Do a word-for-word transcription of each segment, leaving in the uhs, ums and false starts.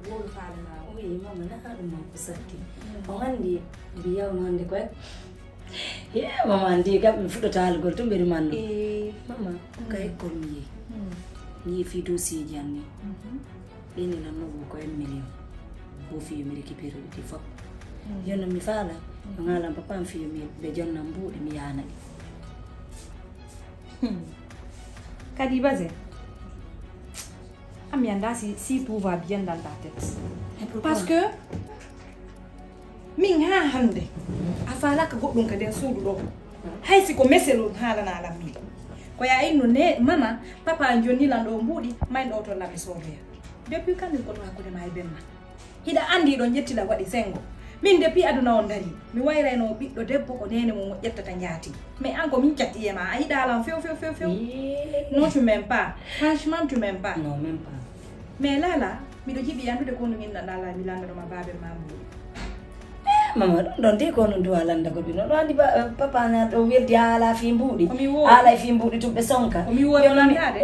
Wowlu faale ma o. Wi mama na haɗu ma ko satti. On andi mbiyaw no hande koy. Ye mama andi kam mi fuɗɗo talgol to mbeɗu manno. Eh, mama ko école mi yehi. Mi yehi fi dossier ji anni. Ɓeni nan no ko en million. Bo fi mi récupérer ɗi fof. Yo no mi faala. No ngalan papa am fi mi ɓe jonna mbuɗi mi yana ɗi. Kadi basin. An mi anndaa si, si tout va bien dans ta tête. Parce que min haa hannde a faalaaka goɗɗum ka nder suudu ɗo. Hay si ko mesel on haalanaa lan min. Ko yaa inno ne mama papa an jonni lan ɗo mbuuɗi may ɗo ton lan mi soodoya. Depuis quand min kono hakkunde ma e bemma? Hiɗa anndi ɗon ƴettila waɗi senngo. Min de pii aduna on darii mi wayraynoo ɓiɗɗo debbo ko neene mum o ƴettata njaati. Mais an ko min catti e ma a yiɗaa lan few few few few. Non tu m'aimes pas. Franchement tu m'aimes pas. Non même pas. Mais Lala miɗo jiɗi anndude ko honɗum inna Lala mi lanndano ma baaben ma mbuuɗi. Mama ɗum ɗon de ko honɗum duwa lannda ko ɓino ɗo anndi papa na ɗo weldi a ala fii mbuuɗi. Ala e fii mbuuɗi tumɓe sonka. Komi woori lanndaade.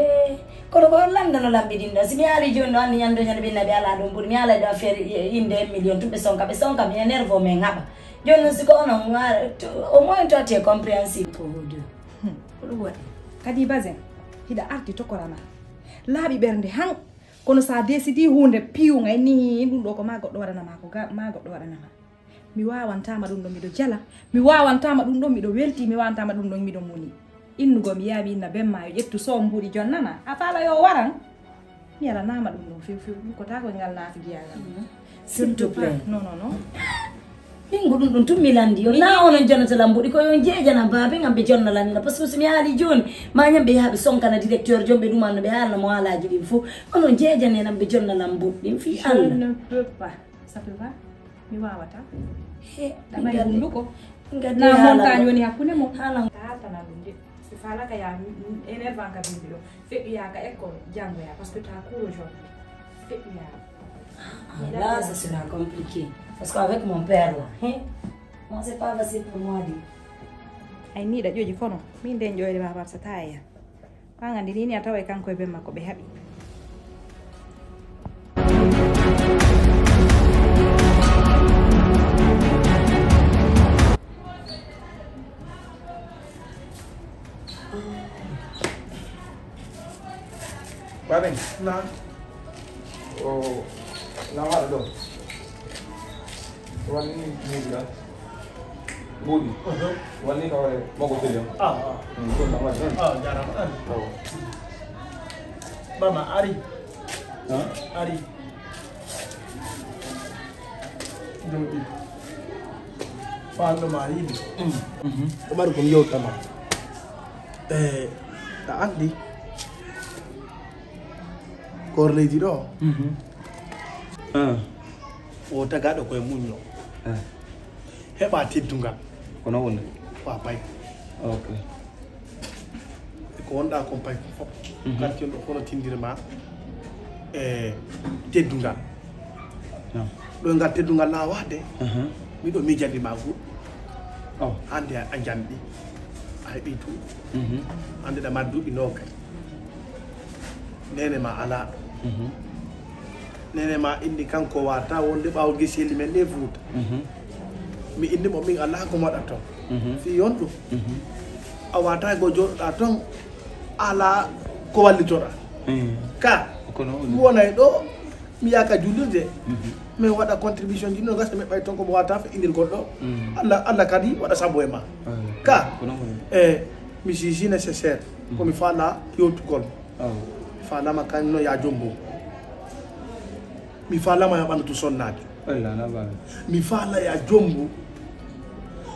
Kono ko lanndano lamɓe ɗin ɗon si mi haali jooni ɗo anndi ñande ñande ɓe naɓi alaa ɗum ɓuri mi haala ɗo affaire innde un million tun ɓe sonka ɓe sonka mi énerve o min haɓa. Jooni noon si ko onon au moins toi tu es compréhensive ko hoɗum waɗi? Kadi basin hiɗa arti tokorama laaɓi ɓernde han. Kono sa décidi huunde piwunga ni ɗum ɗo ko ma goɗɗo waɗanama ko ma goɗɗo waɗanama. Mi wawantama ɗum ɗon miɗo jala. Mi wawantama ɗum ɗon miɗo welti mi wawantama ɗum ɗon miɗo muni. Innugoo mi yaha mi inna bemma yo ƴettu soo mbuuɗi jonnama a faala yo waran. Mi alanama ɗum ɗon few few ɗum ko takoy ngal naati giyagal. S'il te plaît. Non non non. Min ko ɗum ɗum tun mi landi yo na onon jonnata lambuɗi ko yon jeejana baabe ngam ɓe jonna lanina par ce que so mi haali jooni ma ñam ɓe yaha ɓe sonkana directeur jom ɓe ɗumanno ɓe haalna mo haalaaji ɗin fof onon jeejane nan ɓe jonna lambuɗi ɗin fii allah. Ça peut pas. Mi wawata. Ɗaɓay hunduko. Na montagne woni hakkunde mo. Taaltana ɗum de. Si faalaka ya énervant ka bimbi ɗo. Feɗɗoya ka école janngoya parce que ta cours aujourd'hui. Feɗɗoya. Là ça sera compliqué. Parce que avec mon père là. Hein? Moi c'est pas facile pour moi de. Ay niiɗa ƴoƴi kono min nden ƴoyde ma warsa ta e yam. Ko an anndi ni ni a taway kanko e ben makko ɓe haɓi. Baben, na o na waɗa ɗo. Wani ni ni la. Mbuuɗi. Walli ka hoore makko teli on. Ah, ah. Ɗum ɗum ɗam waɗi on. Ah, jarama an. Awo. Bama ari. Ari. Jooɗi. Faalɗo ma yiɗi. Ɗo mari ko mi yewtama. E a anndi. Koor leydi ɗo. O tagaɗo koye muñño. Heɓa teddungal. Kono woni wa pay. Ok. Ko wonɗa kon pay fof. Quartier ɗo kono tindirma e teddungal. Ɗo ngal teddungal na wahde. Miɗo miijandi ma goɗɗum. Hande a janɗi a heɓi duuɓi. Hande ɗa mari duuɓi nogay. Nene ma ala. Nene ma indi kanko wata wonde ɓawo giseli men ɗe fuuta. Mi indi mo min ala ko moɗa ton. Fi yon ɗum. A wata go joɗoɗa ton ala ko wallitoɗa. Ka mi wonay ɗo. Mi yaaka jullirde. Min waɗa contribution ji no gasa mi ɓay ton ko mo wata fe indirgol ɗo. Allah Allah kadi waɗa sabo e ma. Ka e mi sisi nécessaire. Ko mi fala yewtugol. Mi falama kan no ya jombo. Mi falama ya ɓandu tu sonnaade. Mi fala ya jombo.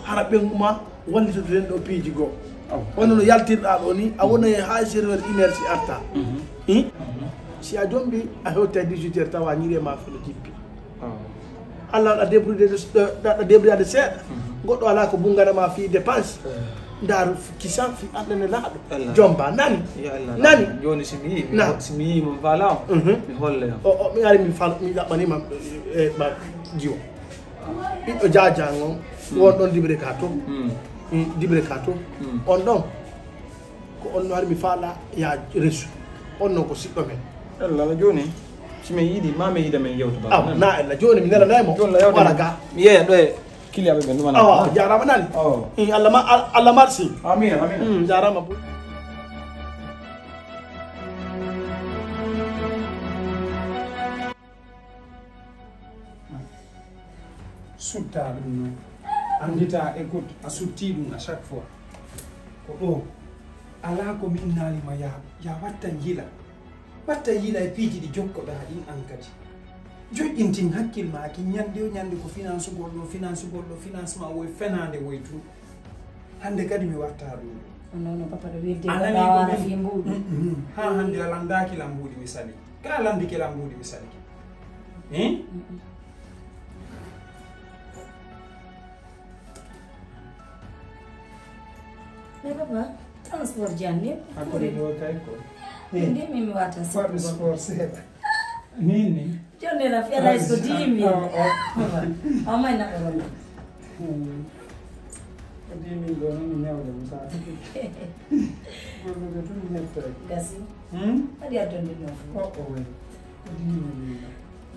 Hara ɓenguma wallitoto ɗen ɗo piiji goo. Hono no yaltirɗa ɗo ni a wona e ha zéro heure une heure si arta. Si a jombi a hewta dix-huit heures tawa ñiiri e ma fino jippi. Allah waɗa débrouillade seeɗa. Goɗɗo ala ko bungana ma fi dépense. Ndar kisan fi arɗene laaɗo. Jomba nani. Nani. Joni si mi yi si mi yi mo vala on. Mi holle on. O mi ari mi fal mi ɗaɓɓanima e ma jiwo. Ɓiɗɗo jajan on won ɗon dibre ka to. Dibre ka to on ɗon. Ko on no ari mi faala ya resu. On non ko siɗɗo men. Ella no joni. Si mi yiɗi, ma mi yiɗa min yewta ba. Awa, na ella jooni mi nela nay mo. Jooni la yewta. Wala ga. Mi yeeya ɗo e kiliyaɓe ɓen ɗum wona. Awa, jaaraama nani. Oh. Mm, Allah ma-, Al-, Allah marsi. Amin, amin. Mm, jaaraama boy. Sutta ɗum noon. Anndita, écoute, a sutti ɗum à chaque fois. Ko ɗo. Alaa ko mi innali ma ya, ya wattan yila. Wattan yila e piiji ɗi jokkoɗaa ɗin an kadi. Joƴƴintin hakkil ma ki ñannde o ñannde ko finansugol ɗo, finansugol ɗo, financement woy fenaande woy tun. Hannde kadi mi warta ɗum. Non, non, papa, ɗo wirde a nani ko wala min fi mbuuɗi. Mm, mm. Haa hannde a landaaki lambuuɗi misali. Ka landike lambuuɗi misali. Hein? Mm, mm. Mais papa, transport ji an ni. Hakkunde ɗo kay ko. Min de min mi wata. Waɗu sport seeɗa. Min ni. Jonde na fiya lais ko dix mille. Oh, oh. Papa, amay na ɗo. Hmm. Ko dix mille ɗo noon mi ñawde mo sa. Golle ɗe tun mi hettay. Gasi. Hmm? Waɗi addonde ɗo. Oh, oh, oui. Ko dix mille ɗo.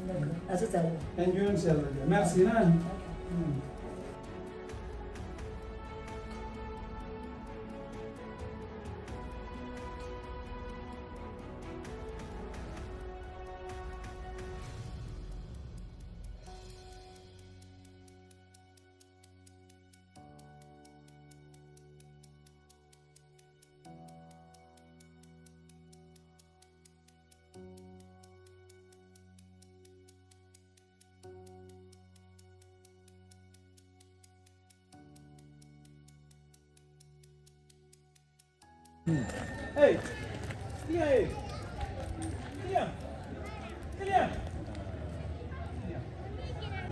D'accord. À tout à l'heure. En jooni si Allah jaɓi. Merci, nani? Hmm. Hey! Hey!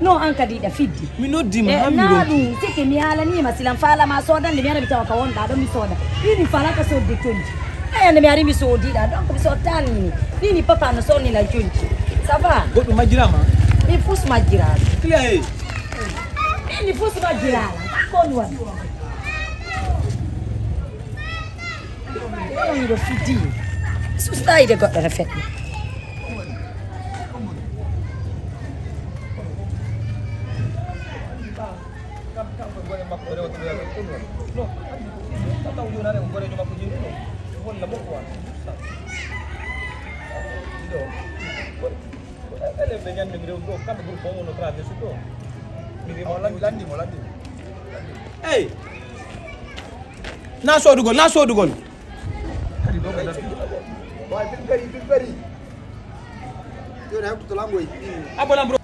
No, an kadi ɗa fiddi. Mi noddima, eh, ha mi na ronki. Ɗum sike mi haalaniima silan faalama soodande mi ara mi tawa ka wonɗa ɗon mi sooda. Ɗini faalaka sodde conji. Ayande mi ari mi soodiɗa donc mi sottani ni. Ɗini papa no sonni lan conji. Ça va? Goɗɗum majjirama? Mi fus majjirama. Client e? Ɗini fus majjirama. Kon woni. Onon miɗo fiddi. Sustayi de goɗɗo no feƴƴi. Ɓe ñande mi rewti ɗo, kamɓe groupe on no traverse ɗo. Mi rewti. O landi, landi mo, landi mo. Ey! Na soodugol, na soodugol. Kadi ɗo ɓe latti. Wa bilberi, bilberi. Yo na hewto to lambo yi. Abo lambo.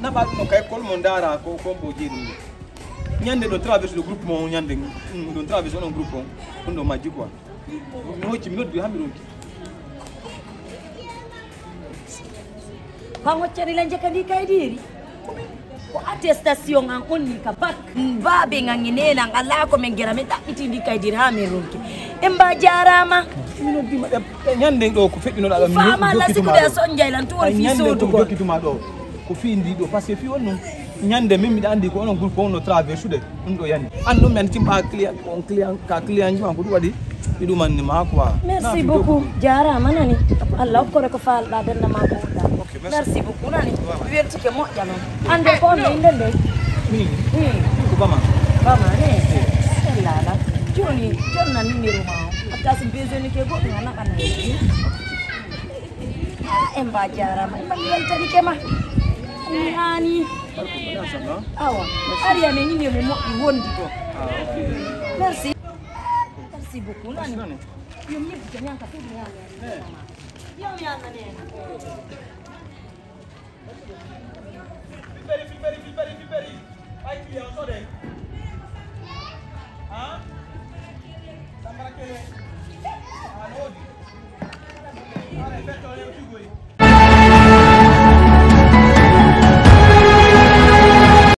Nafa ɗum no kay kol mo ndaara ko kombo jeeɗum. Ñande ɗo traverse ɗo groupe mo ñande, mm, ɗo traverse onon groupe on. Ɗum ɗo majji quoi. Mi hocci mi noddi ha mi ronki. Ko an hoccani lan jaka ndi kaydiiri? Ko attestation an on ni ka bac. Baabe ngan e nena an alaa ko men gera men ɗaɓɓiti ndi kaydiiri ha men ronki. En ba jaaraama. Mi noddima ɗe, ɗe ñande ɗo ko feƴƴunoɗa ɗo, mi faama la jokki sikude tuma ɗo. Sonjay lan tuwon fi ñande ko soodugol. Jokki tuma ɗo. Ko fi ndi ɗo, parce que fi on ɗum. Ñande min miɗa andi ko onon groupe on no traversude. Ɗum ɗo yani. An ɗum mi andi timma client, on client, ka client ji ma ko ɗum waɗi. Mi ɗum anni ma quoi. Merci beaucoup. Jaaraama nani. Allah hokkore ko faalɗa denda ma ko ɗa. Ok, merci. Merci beaucoup nani. Voilà. Mi weltike moƴƴa noon. Ande ko on innde nde? Min. Hmm. Ko Bama. Bama ne? Wi. Ellala. Jooni, jonna numéro ma o. Hatta so besoin ke goɗɗum a naɓan. Ah, en ba jaaraama. En ba weltanike ma. Mi haani. Awa. Ari amen ni mo moƴƴi wondi. Ah, ok. Merci. Merci beaucoup. Merci, nani. Nani. Yo mi yebbi jam yanka fuu mi yaami. Eh. Yo mi yaami nani. Filberi, filberi, filberi, filberi. Ay, client, so de. Ha? Sambara kele. Ah, no. Allez, faites ton, les petits goy.